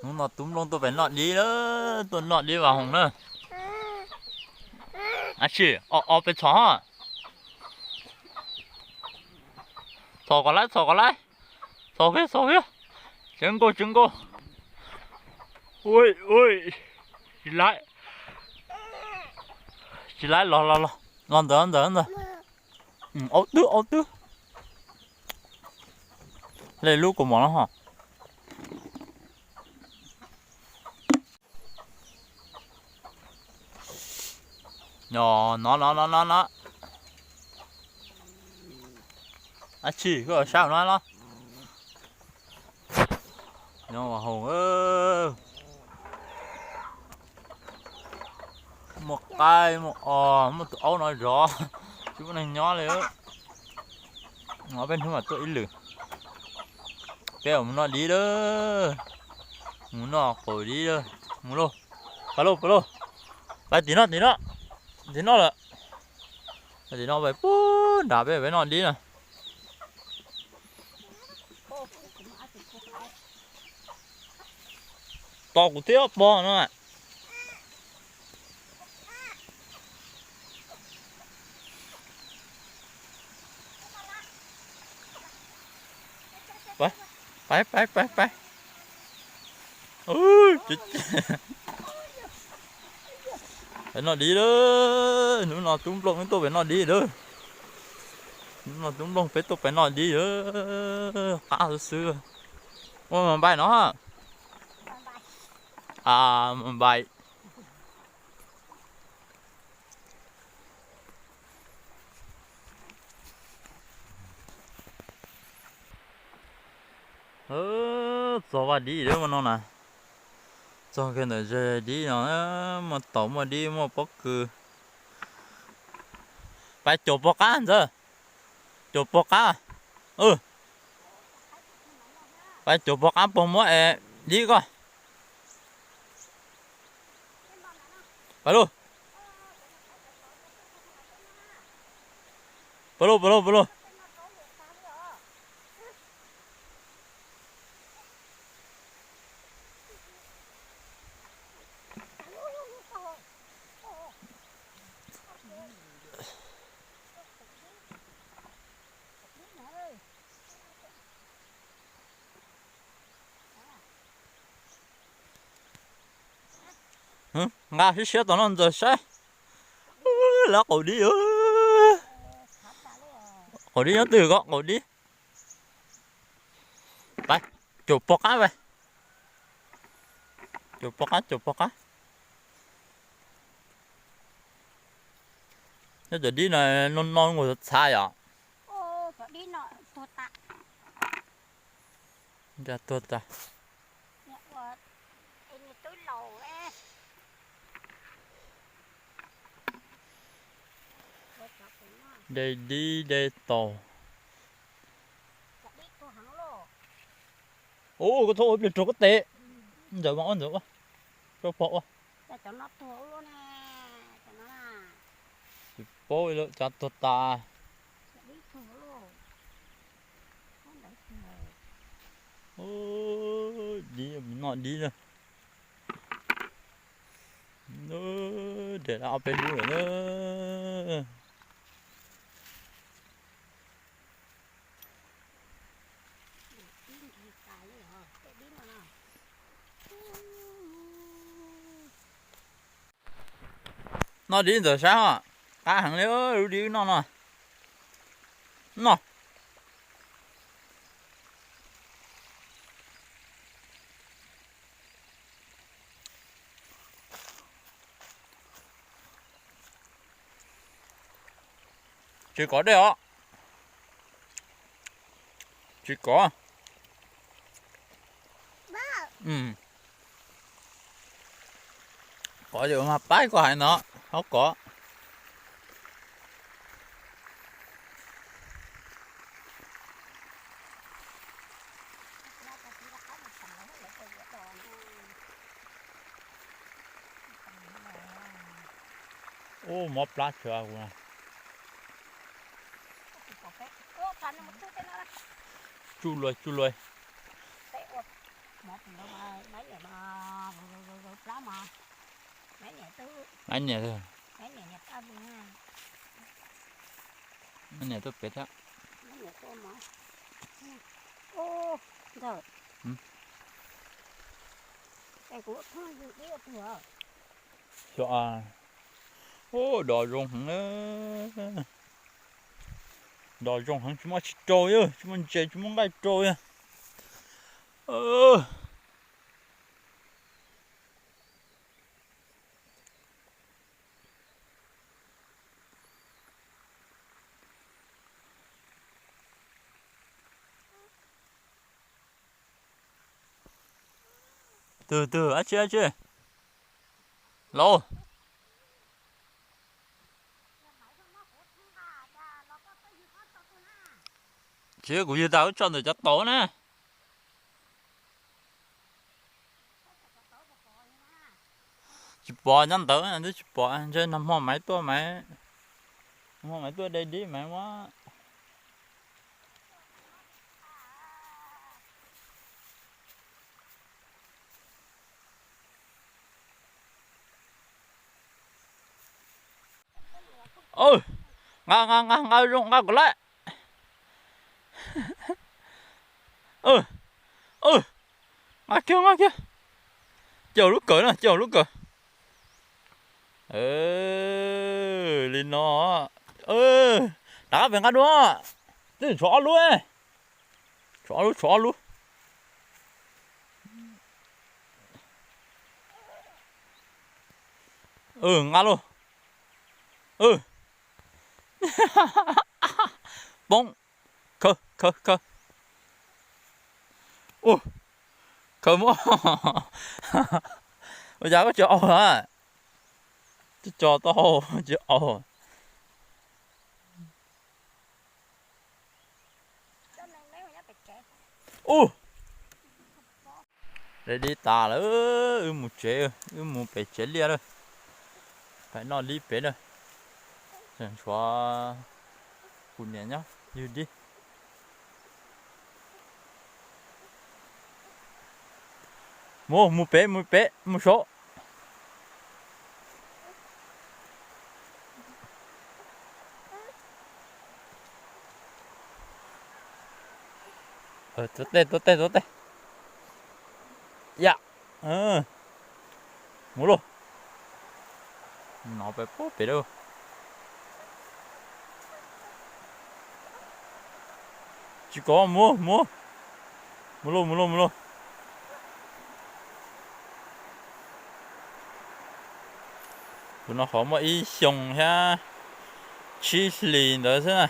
Hnub no tub nplooj tuaj pem noj dib lawm, tuaj noj dib vas hoom na. Ab tsi, o o pem txhom ho. Txhom kom laib, txhom kom laib. Txhom kiag, txhom kiag. Tsev nkaus, tsev nkaus. Ui, ui. Tsis laib. Tsis laib, los los los. Los ntawd, ntawd, ntawd. Aub twb, aub twb. Lej lub kaus mom no ho. No, no, no, no, no. Ab tsi, koj sab no los. Nyob vas hoom. Muaj qaib, muaj os, muaj tus aub no zov, tsis muaj neeg nyob li. Peb hnub mam tuaj ib lwm. Peb mus noj dib lawm. Mus noj qaum dib lawm. Mus lauj. Pais lauj, pais lauj. Pais tim no, tim no. Tim no lawm. Tim no pais puag nram peb, peb noj dib na. Tos kuv thiab pog no. Pais, pais, pais, pais. Peb noj dib lawm, hnub no tub nplooj tuaj pem noj dib lawm. Hnub no tub nplooj peb tuaj pem noj dib lawm, qab xwb xwb. Ua mas npai no. A, mas npai. Txog vaj dib lawm no na. Txog kiag ntawm ze dib no, muaj taum muaj dib muaj pob kws. Pais caum pog qab ntxawg. Caum pog qab. Pais caum pog qab puag muab es dib koj. Pais lauj. Pais lauj, pais lauj, pais lauj. Nqa siab siab tom no ntxawg saib. Lawv qaum dib. Qaum dib nyob twg ko qaum dib? Pais, caum pog qab pais. Caum pog qab, caum pog qab. Nyob cov dib no no no nkaus txhav yom. Tuag tas. De dib de taus. Ua koj txhob ua pliag rau koj tes. Ntxawm mas ua ntxawm ua. Rau pog ua. Tsis paub li lawm, tsav tuag tas. Dib, noj dib na. De ob peb lub lawm na. Noj dib ntxawm saib ho, qab heev li lub dib wb noj no. Noj. Tsis kov dej os. Tsis kov. Kov ces mas pab koj hais no, ho kov. Ub, mob plab tsawv kuv. Tsuj luag, tsuj luag. Laiv niam, laiv niam tuaj pem thiab. Xyov, ub, dos zoo heev, dos zoo heev, tsis muaj tsis rau, tsis muaj ntses tsis muaj nqaij rau. Twg twg, dab tsi dab tsi? Lauj, tsis kuv yug tas wb tso ntawm cov tauv na. Tsis pom nyob ntawd twb tsis pom, ntshe nag hmo maiv tuaj maiv, nag hmo maiv tuaj de dib maiv muab. Nqa nqa nqa nqa zoo nqa kom lawm. Nqa kiag nqa kiag. Cia lub kawm na, cia lub kawm. Li no. Rov qab pem nqa dua. Twb tshuav ob lub. Tshuav ob lub, tshuav ob lub. Nqa lauj. Poob. Khaws khaws khaws. Ua, khaws muab. Ua cas koj tsis aus a? Tsis tso tau, tsis aus. Ub, dib tas lawm, wb mus tsev, wb mus pem tsev liaj lawm. Pais noj dib pem na. Tshuav kuv niam nyob ywg dib. Mus, mus pem, mus pem, mus saud. Tuav tej, tuav tej, tuav tej. Ya, mus lauj. No pem pem lauj. Tsis kov, mus, mus. Mus lauj, mus lauj, mus lauj. Tus no qhov muaj ib xyoo thiab tsib hlis ntawd xwb na.